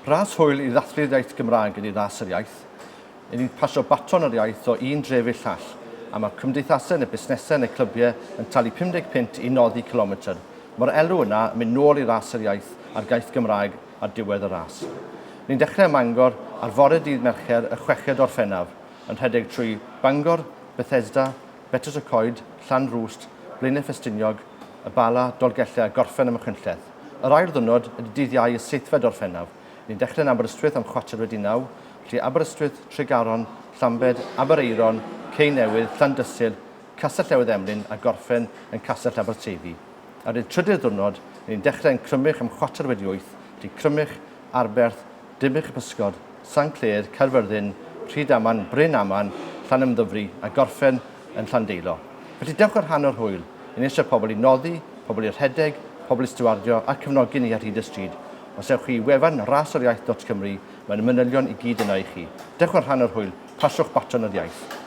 Ras hwyl i ddathlu'r iaith Gymraeg ydy Ras yr Iaith. Ry'n ni'n pasio baton yr iaith o un dref i'r llall, a mae cymdeithasau neu busnesau neu clybiau yn talu 50 punt i noddi cilometr. Mae'r elw yna yn mynd nôl i Ras yr Iaith a'r gaith Gymraeg ar diwedd y ras. Ni'n dechrau ym Mangor ar fore dydd Mercher y chweched Orffennaf, yn rhedeg trwy Bangor, Bethesda, Betws y Coed, Llanrwst, Blaenau Ffestiniog, Y Bala, Dolgellau a gorffen ym Machynlleth. Yr ail ddiwrnod ydy dydd Iau y seithfed Orffennaf. Ni'n dechrau yn Aberystwyth am chwarter wedi naw, felly Aberystwyth, Tregaron, Llambed, Aberaeron, Cei Newydd, Llandysul, Castell Newydd Emlyn a gorffen yn Castell Aberteifi. Ar y trydydd diwrnod, ni'n dechrau yn Crymych am chwarter wedi wyth, felly Crymych, Arberth, Dinbych y Pysgod, San Clêr, Caerfyrddin, Rhydaman, Bryn Aman, Llanymddyfri a gorffen yn Llandeilo. Felly dewch yn rhan o'r hwyl. Ni'n eisiau pobl i noddi, pobl i rhedeg, pobl i stiwardio a cefnogi ni ar hyd y stryd. Os ewch chi i wefan rasoriaith.cymru, mae'n manylion i gyd yno i chi. Dewch yn rhan o'r hwyl, pasiwch baton yr iaith.